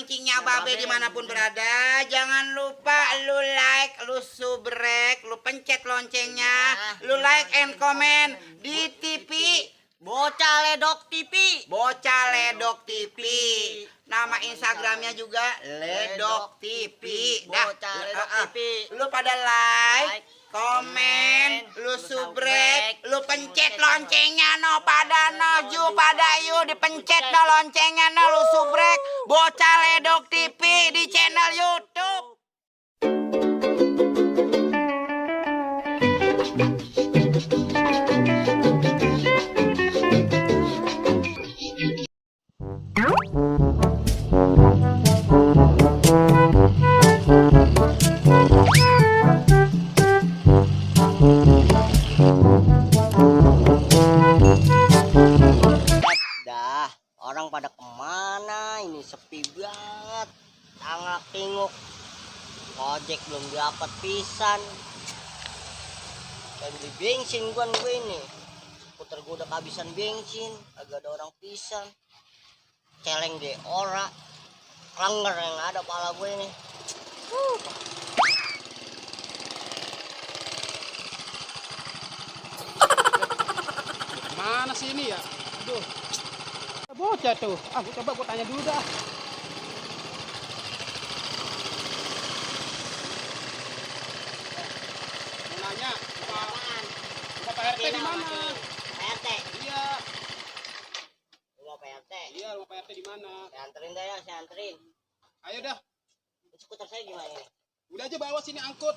cingnya babe dimanapun berada, jangan lupa lu like, lu subrek, lu pencet loncengnya, lu like and comment di TV Bocah Ledok TV. Bocah Ledok TV. Nama Instagramnya juga Ledok TV. Bocah Ledok TV. Lu pada like, komen, lu subrek, lu pencet loncengnya no pada no ju pada yu dipencet no loncengnya no lu subrek Bocah Ledok TV di channel YouTube. Dah, orang pada kemana? Ini sepi banget. Tangak tinguk. Ojek belum dapat pisan. Dan beli bensin gue ini. Puter gue udah kehabisan bensin. Agak ada orang pisan. Celeng deh ora. Klenger yang ada pala gue ini. Mana sih ini ya? Aduh. Bocah tuh. Coba gua tanya dulu dah. Mau nanya, Pak RT di mana? PRT. Iya. Rumah PRT. Iya, rumah Pak RT di mana? Saya anterin dah ya, saya anterin. Ayo dah. Skuter saya gimana ini? Udah aja bawa sini angkut.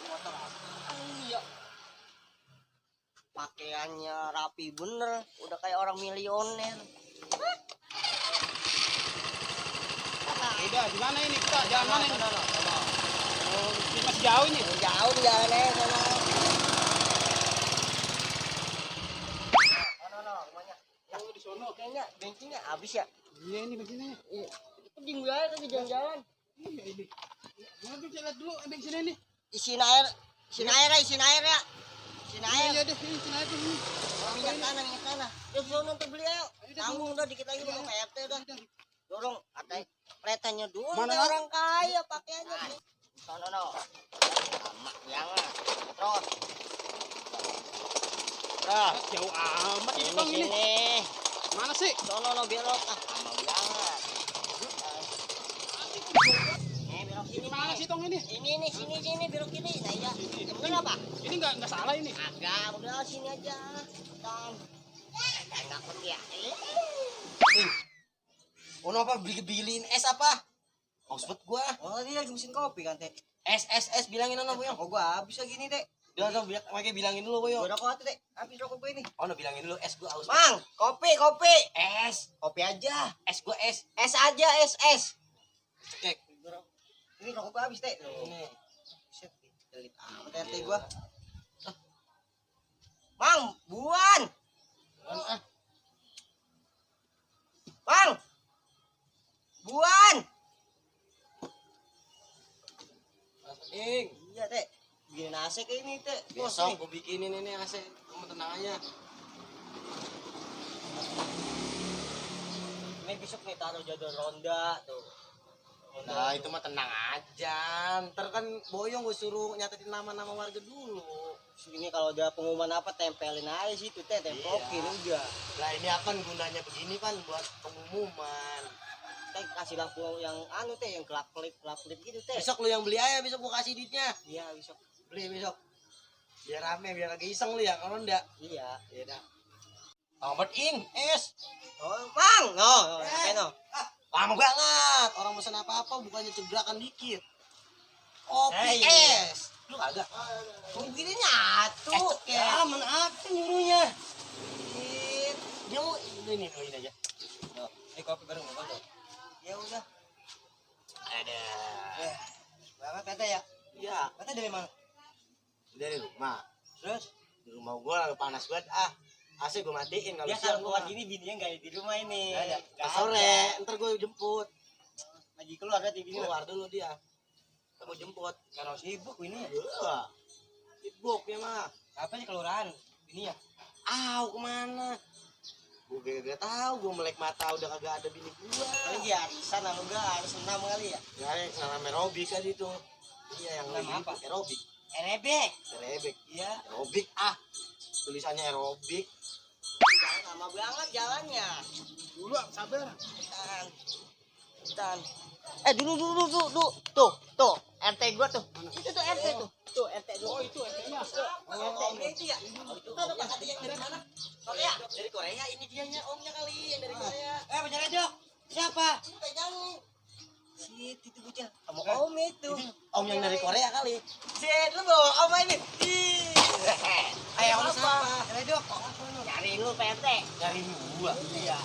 Motor apa? Iya. Pakaiannya rapi bener, udah kayak orang milioner. Udah, di mana ini kita? Jalan mana ini? Oh, ini masih jauh ini. Jauh jalannya sana. No, rumahnya. Oh, di sono. Kayaknya bensinnya habis ya. Iya, ini bensinnya. Iya. Itu di mulai tadi jalan-jalan. Iya, ini. Mau dulu lihat dulu bensinnya ini. Isiin air ya. Isiin air. Iya deh, ini sini aja ini. Minyak tanah. Yuk sono untuk beli ayo. Tanggung udah dikit lagi mau PRT udah. Dorong katanya kelihatannya dulu Mana kayak orang kaya pakaiannya. Sono no. Lama jangan. Terus. Jauh amat ini bang ini. Sini. Mana sih? Sono no belok lama banget. Belok sini. Mana sih tong ini? Ini sini belok kiri. Nah iya. Kenapa? Ini nggak salah ini. Agak udah sini aja. Tong. Enggak pergi ya. Ono apa beliin es apa? Maksud gua. Oh, dia lagi mesin kopi kan, Teh. Es bilangin ono Boyong. Oh, gua habis lagi nih, Teh. Udah makanya bilangin dulu Boyong. Gua rokok Teh. Habis rokok gue ini. Ono bilangin dulu es gua haus. Mang, kopi. Es. Kopi aja. Es gua es. Es aja, es. Cek. Ini rokok gua habis, Teh. Ini. Set, delit amat RT gua. Mang, buan. Bang. Buan. Ing. Iya, Teh. Bikin AC kayak ini, Teh. Bos Besok nih. gua bikinin ini AC. Kamu tenang aja. Ini besok nih taruh jadwal ronda tuh. Nah, itu mah tenang aja. Ntar kan Boyong gua suruh nyatetin nama-nama warga dulu. Ini kalau ada pengumuman apa tempelin aja situ Teh, templokin udah. Nah, ini akan gunanya begini kan buat pengumuman. Teh kasih lampu yang anu Teh, yang kelap-kelip gitu Teh. Besok lu yang beli aja, besok gua kasih duitnya. Iya, besok. Beli besok. Biar rame, biar agak iseng lu ya. Kalau enggak, Iya. ya dah. Amat ing, es. Oh, Bang. No, no. Lama banget. Orang pesan apa-apa bukannya cebrakan dikit. Kopi Iya. es. Lu kagak. Kok begini nyatu? Ya, mana apa nyuruhnya? Dia mau ini aja. Ini kopi bareng gua tuh. Ya udah. Ada. Berapa kata ya? Iya. Kata dari mana? Dari rumah. Terus? Di rumah gua lagi panas banget AC gua matiin kalau Ya siang kalau keluar gini bininya enggak di rumah ini. Nggak ada. Nggak Pas sore, ada. ntar gua jemput. Lagi keluar ada di bini. Keluar dulu dia. Kita mau jemput. Kalau sibuk ini ya. Iya. Sibuk ya mah. Apa nih kelurahan? Ini ya. Kemana? Gue gak tahu, gue melek mata udah kagak ada bini gua. Kali dia arisan lalu gak harus senam kali ya. Ya, yang nama aerobik kan itu. Iya, yang Nama lagi apa? aerobik. Erebek. Aerobik. Iya. Aerobik. Tulisannya aerobik. Jangan lama banget jalannya. Dulu sabar. Tahan. Tahan. Dulu. Tuh. RT gua tuh. Itu tuh RT tuh. Tuh RT dulu. Oh itu efeknya. RT itu ya. Itu Bapak tadi yang dari mana? Korea. Dari Korea, ini dianya omnya kali yang dari Korea. Bener Dok. Siapa? Pegang. Shit, itu bocah. Sama om itu. Om yang dari Korea kali. Shit, lu bawa om ini. Ayo, om siapa? Dok. Nyari lu PRT. Dari gua. Iya.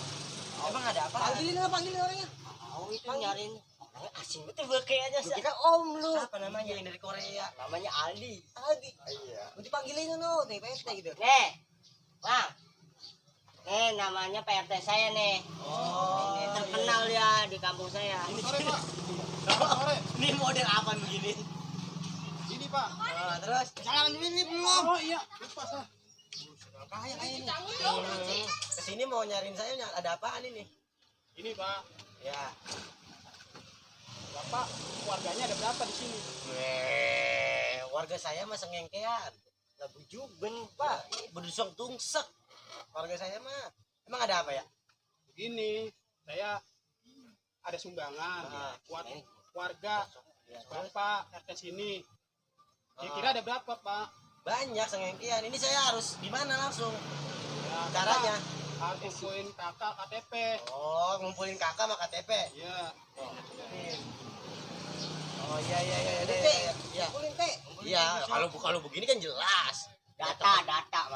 Emang ada apa? Panggilin orangnya. Oh, itu nyariin. Orangnya asing betul gue kayaknya. Gue kira om lu. Apa namanya yang dari Korea? Namanya Aldi. Aldi. Iya. Gue dipanggilin lu nih PRT gitu. Nih. Bang. Nih namanya PRT saya nih. Oh. Ini terkenal ya di kampung saya. Sore Pak. Sore. Ini model apa begini? Ini Pak. Nah, terus Jangan ini belum. Oh iya. Lupa saya. Kaya ini. Kesini mau nyariin saya ada apaan ini? Ini Pak. Ya. Bapak keluarganya ada berapa di sini? Warga saya mah sengengkean. Lah bujuben, Pak. Berdusung tungsek. Warga saya mah. Emang ada apa ya? Begini, saya ada sumbangan buat warga Bapak RT sini. Kira-kira ada berapa Pak? Banyak sengengkean. Ini saya harus di mana langsung? Ya, Caranya? Bapak harus kumpulin kakak KTP. Oh, ngumpulin kakak sama KTP. Iya. Oh iya. Iya. kumpulin teh. Iya, kalau begini kan jelas. Data.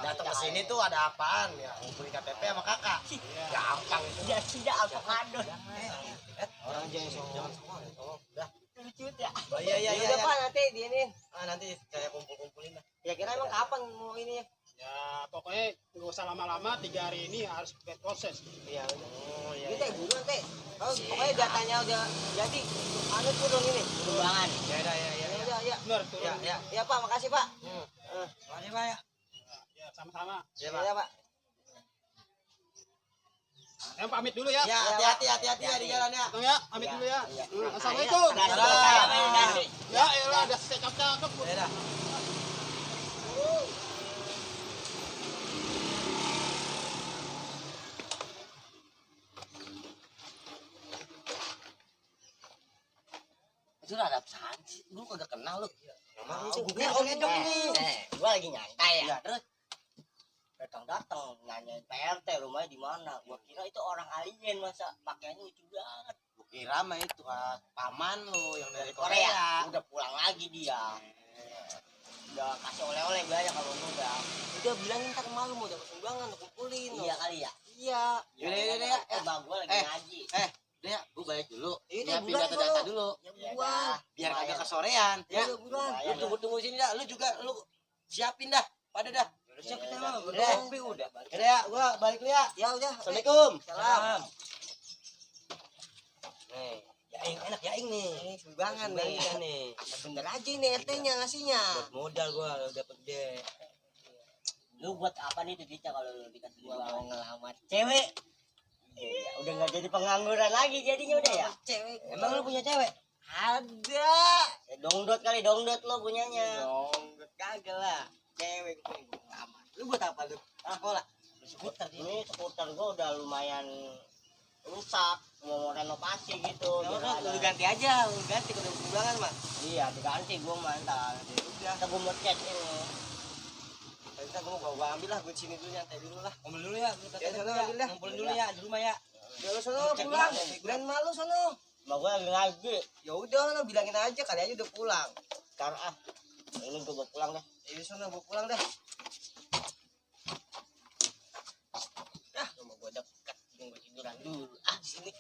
Datang ke sini tuh ada apaan ya? Ngumpulin KTP sama kakak. Gampang itu. Tidak avocado. Orang jangan semua. Udah. Lucu ya. Oh iya. Udah Pak nanti di ini. Nanti saya kumpulin lah. Kira-kira emang kapan mau ini ya? Ya pokoknya nggak usah lama-lama, 3 hari ini harus proses. Iya udah. Oh Ini teh buruan teh. Kalau pokoknya datanya udah jadi. Anu turun ini. Sumbangan. Ya. Ya. Benar tuh. Ya Pak, makasih Pak. Makasih Pak ya. Ya sama-sama. Ya Pak. Ya Pak. Saya pamit dulu ya. Ya, hati-hati ya di jalan ya. Tunggu ya, pamit dulu ya. Iya. Assalamualaikum. Assalamualaikum. Ya elah, udah cakep-cakep. Ya dah. Itu ada apaan sih? Lu kagak kenal lu. Emang Itu itu gue om itu nih. Gua lagi nyantai ya. Ya, terus Datang nanyain PRT rumahnya di mana. Gua kira itu orang alien masa pakaiannya lucu banget. gua kira mah itu paman lu yang dari Korea. Korea. Udah pulang lagi dia. Udah kasih oleh-oleh banyak kalau lu udah bilangin ntar malu mau dapat sumbangan kumpulin. Iya kali ya. Iya. Yaudah, ya. Bang gua lagi ngaji. Udah ya, gua balik dulu. Iya, Nyiapin buruan data-data dulu. dulu. Ya buruan. Biar kagak kesorean. Ya, Ya. buruan. Lu tunggu sini dah. Lu juga siapin dah. Pada dah. Siap kita mah Udah. kopi udah. Udah ya, gua balik dulu ya. Ya udah. Assalamualaikum. Salam. Nih, yaing enak yaing nih. Ini sumbangan nih. nih. Bener aja nih RT-nya ngasihnya. Buat modal gua dapet gede. Lu buat apa nih duitnya kalau lu dikasih gua mau ngelamar cewek? Iya, udah nggak jadi pengangguran lagi jadinya udah ya. Cewek. Emang lu punya cewek? Ada. Ya, dongdot kali dongdot lo punyanya. Dong, Kagak lah. Cewek gue ngelamar. Lu buat apa lu? Sekolah. Skuter ini skuter gua udah lumayan rusak, mau renovasi gitu. Ya, Lu ganti aja, lu ganti kalau sumbangan mah. Iya, diganti gua mantan. Udah, kita gua mau cek ini. kita gua ambil lah, gua sini dulu nyantai dulu lah. Ambil dulu ya, Ya, sana ambil dah. ngumpulin dulu ya di rumah ya. Ya lu sono Cek pulang. dulu. Dan malu sono. Mau gue lagi ngaji. Ya udah, lu bilangin aja kali aja udah pulang. Sekarang ini gue mau pulang deh. Ya sono gua pulang dah. Rumah gue dekat, gue tiduran dulu. Sini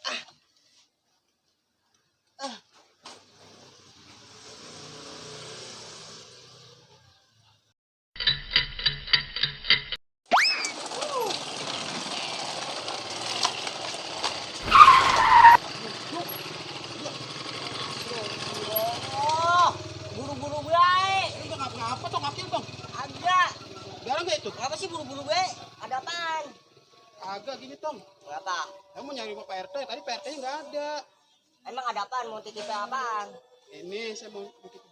buru-buru baik. Ini udah ngapa tong, akil tong. Ada. Garang gak itu? Kenapa sih buru-buru baik? Ada apaan? Agak gini Tong. Berapa? Kamu nyari rumah Pak RT, tadi Pak RT-nya nggak ada. Emang ada apaan? Mau titip apaan? Ini saya mau titip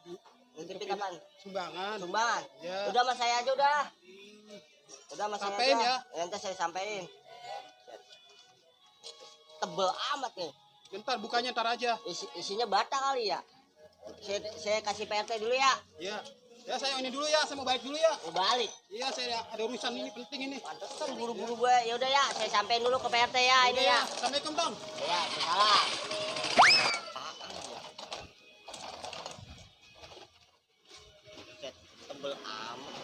Titipin apaan? sumbangan. Sumbangan. Ya. Udah sama saya aja udah. Udah sama saya Sampein aja. ya. Nanti saya sampein. Tebel amat nih. Bentar bukanya ntar aja. Isinya bata kali ya. Saya kasih PRT dulu ya. Ya. Ya saya ini dulu ya, saya mau balik dulu ya. Mau balik. Iya, saya ada urusan ini penting ini. Pantesan buru-buru gue. Ya udah ya, saya sampein dulu ke PRT ya ini Udah ya. Assalamualaikum Tong. Ya, salah. Tebel amat.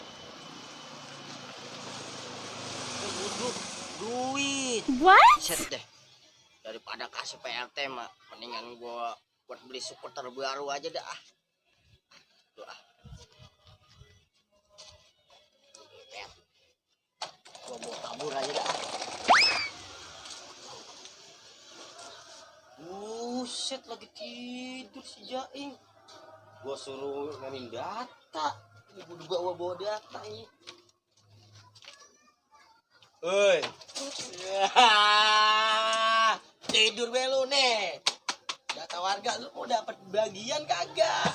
Duit. What? Set deh. Daripada kasih PRT mah mendingan gua buat beli skuter baru aja dah. Tuh ah. Gua mau kabur aja dah. Buset lagi tidur si Jaing. Gua suruh mainin data. Ibu juga gua bawa data ini. Hei. Tidur be lu nih. Data warga lu mau dapat bagian kagak?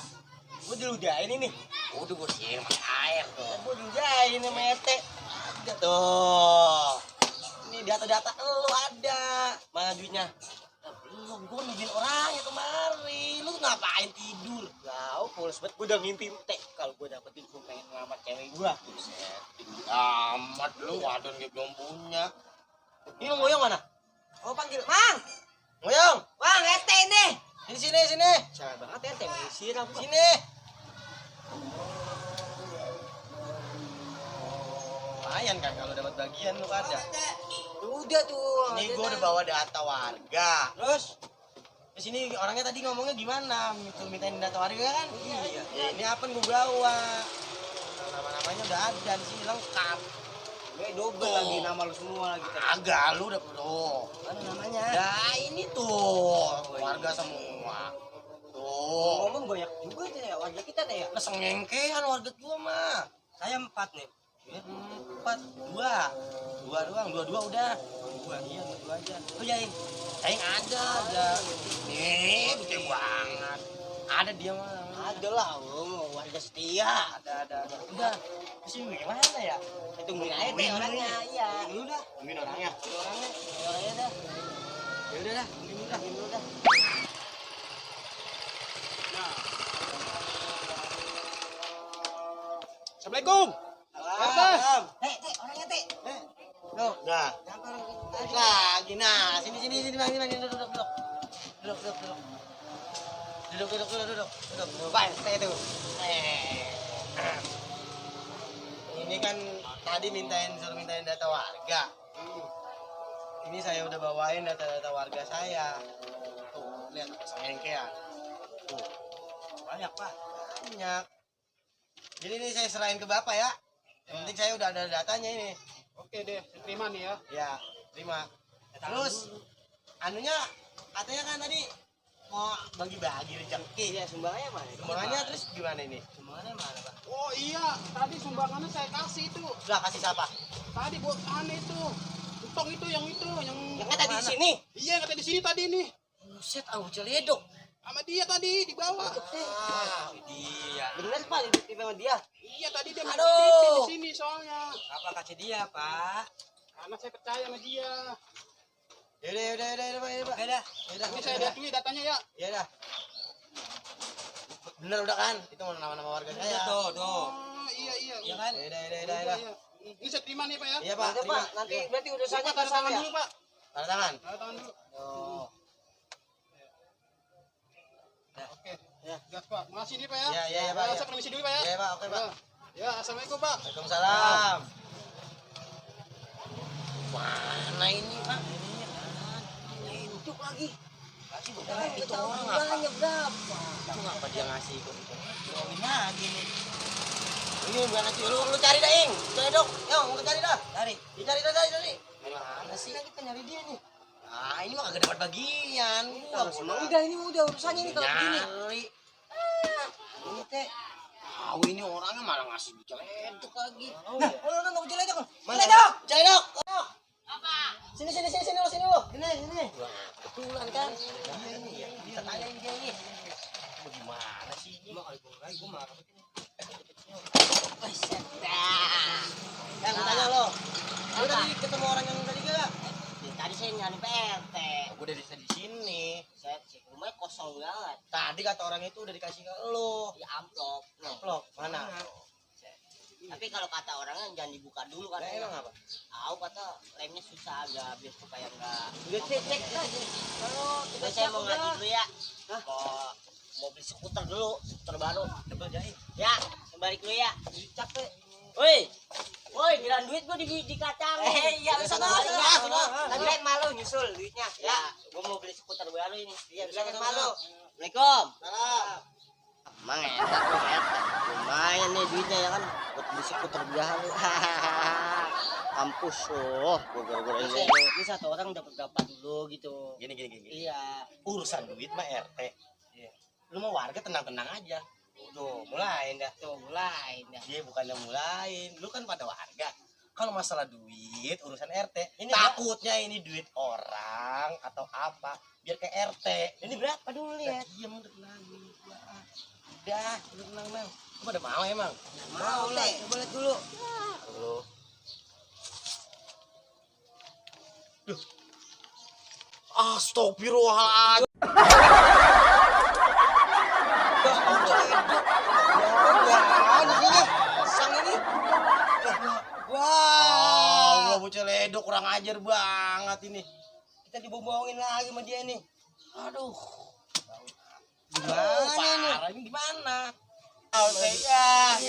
Gua diludahin ini. Udah gua siram air tuh. Gua diludahin sama Ete. Ada tuh. Ini data-data lu ada. Mana duitnya? Belum, gua nungguin orangnya kemari. Lu ngapain tidur? Tahu, polos banget. Gua udah ngimpi Teh. Kalau gua dapetin gua pengen ngelamar cewek gua. Buset, tinggi amat lu, wadon dia belum punya. Ini Mang Goyong mana? Oh, panggil. Mang! Goyong! Bang, Ete ini! Sini. Jangan banget Ete, mau siram. Sini! Lumayan kan kalau dapat bagian lu ada. Udah tuh. Ini gua udah bawa data warga. Terus di sini orangnya tadi ngomongnya gimana? Mintain data warga kan? Iya. Ya, ini apa yang gua bawa? Nama-namanya udah ada di sini lengkap. Gue double lagi nama lu semua lagi. Agak lu udah tuh. Mana namanya? Nah, ini tuh warga semua. Tuh. Ngomong banyak juga tuh ya warga kita tuh ya. Sengengkean warga gua mah. Saya 4 nih. 4, 2 doang, 2 udah. 2 aja. Lu Jaing ada. Nih, gede banget. Ada dia mah. Ada lah, warga setia. Ada. Udah. Terus ini gimana ya? Tungguin aja deh orangnya. Iya. Lu dah. Tungguin orangnya. Orangnya dah. Ya udah dah, tungguin dulu dah. Assalamualaikum. Salam. Orangnya Teh. Loh, Nah, lagi nah, sini Bang, duduk. Bang, Teh tuh. ini kan tadi suruh mintain data warga. Ini saya udah bawain data-data warga saya. Tuh, lihat sengengkean. Tuh. Banyak, Pak. Banyak. Jadi ini saya serahin ke Bapak ya. Yang penting saya udah ada datanya ini. Oke deh, terima nih ya. Ya, terima. Terus anunya katanya kan tadi mau bagi-bagi rezeki. Iya, sumbangannya mana? Sumbangannya terus gimana ini? Sumbangannya mana, Pak? Oh iya, tadi sumbangannya saya kasih itu. Sudah kasih siapa? Tadi buat aneh itu. Utong itu yang Yang kata di sini. Iya, kata di sini tadi nih. Buset, celedok. Sama dia tadi dibawa. Dia. Bener Pak, dititip sama dia. Iya, tadi dia Aduh. titip di sini soalnya. Apa kasih dia, Pak? Karena saya percaya sama dia. Yaudah, Pak. Yaudah. Ini saya lihat dulu datanya ya. Ya dah. Bener udah kan? Itu nama-nama warga saya. Tuh. Oh, iya. Iya kan? Yaudah. Iya. Ini saya terima nih Pak ya. Iya, Pak. Nanti Pak, nanti berarti urusannya Pak, tanda ke saya. tangan dulu Pak. Tanda tangan. Tanda tangan dulu. Oh. Oke. Ya, gas Pak. Makasih nih Pak ya. Iya, Pak. Saya permisi dulu Pak ya. Iya, Pak. Oke, Pak. Ya, assalamualaikum Pak. Waalaikumsalam. Mana ini Pak? Hidup lagi. Kasih itu orang banyak berapa? Itu ngapa dia ngasih itu? Ngomongin lagi nih. Ini bukan ngasih lu cari dah, Ing. Cari dong. Yuk, mau cari dah. Cari. Cari. Mana sih? Kita nyari dia nih. Ah, ini mah kagak dapat bagian. Udah ini udah urusannya nih kalau begini. Nyari. Ini teh. Tahu ini orangnya malah ngasih diceleduk lagi. Nah, lu enggak mau jeledok. Mana? Celeduk. Apa? tadi ketemu orang yang tadi gak? Tadi saya nyari PRT. Gue dari sini. Saya cek rumahnya kosong banget. Tadi kata orang itu udah dikasih ke lo. Di amplop. Nih. Amplop mana? Tapi kalau kata orangnya jangan dibuka dulu kan. Nah, emang apa? Tahu kata lemnya susah agak biar supaya enggak. Udah cek aja. Kalau kita Saya mau ngaji dulu ya. Mau beli skuter dulu, skuter baru. double jahit. Ya, balik dulu ya. Capek. Woi, giliran duit gua di kacang. Iya, sana. Lagi malu nyusul duitnya. Ya, gua mau beli skuter baru ini. Iya, bisa malu. Assalamualaikum. Salam. Emang enak tuh, lumayan nih duitnya ya kan buat beli skuter baru. Kampus gua gara-gara ini satu orang dapat berapa dulu gitu. Gini. Iya. Urusan duit mah RT. Iya. Lu mau warga tenang-tenang aja. Tuh, mulain dah. Dia bukannya mulain, lu kan pada warga. Kalau masalah duit, urusan RT. Ini takutnya ini duit orang atau apa, biar ke RT. Ini berapa dulu lihat? Diam udah tenang. Udah, lu tenang. Lu pada mau emang? Mau lah, coba lihat dulu. Lu. Duh. Astagfirullahaladzim. Wah, bocah ledok kurang ajar banget ini. Kita dibohongin lagi sama dia nih. Aduh. Gimana ini? Gimana? Ya,